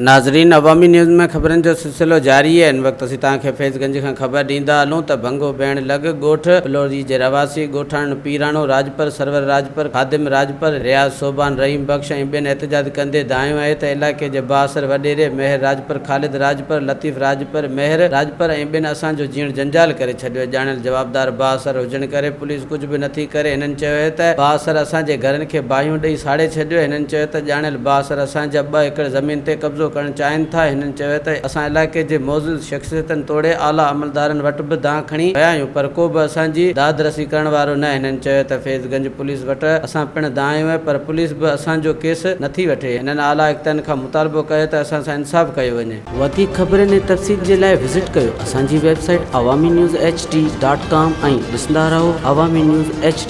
ناظرين عوامي نيوز ۾ خبرن جو سلسلو جاري آهي ان وقت اسين توهان کي فيض گنج کان خبر ڏيندا هلون ته ڀنگو ڀيڻ لڳ ڳوٺ پلوري جي رهواسي ڳوٺاڻن پيراڻو راڄپر سرور راڄپر خادم راڄپر رياض صوبان رحيم بخش ۽ ٻين احتجاج ڪندي دانهيو آهي ته علائقي جي بااثر وڏيري مهر راڄپر خالد راڄپر لطيف راڄپر مهر راڄپر ۽ ٻين اسان جو جيئڻ جنجال ڪري ڇڏيو ڄاڻايل جوابدار بااثر هجڻ ڪري پوليس ڪجهه به نٿي ڪري هنن چيو اهي ته بااثر اسان جي گهرن کي باهيون ڏئي ساڙي ڇڏيو هنن چيو ته ڄاڻايل بااثر اسان جا ٻه ايڪڙ زمين تي قبضو ڪرڻ چاهين ٿا هنن چيو ته اسان علائقي جي معزز شخصيتن توڙي اعليٰ عملدارن وٽ به دانهن کڻي ويا آهيون پر ڪو به اسان جي داد رسي ڪرڻ وارو نه هنن چيو ته فيض گنج پوليس وٽ اسان پڻ دانهيو آهي پر پوليس به اسان جو ڪيس نٿي وٺي هنن اعليٰ اختيارين کان مطالبو ڪيو ته اسان سان انصاف ڪيو وڃي. وڌيڪ خبرن ۽ تفصيل جي لاء وزٽ ڪيو اسان جي website Awami news H D dot com ۽ ڏسندا رهو عوامي نيوز ايڇ ڊي.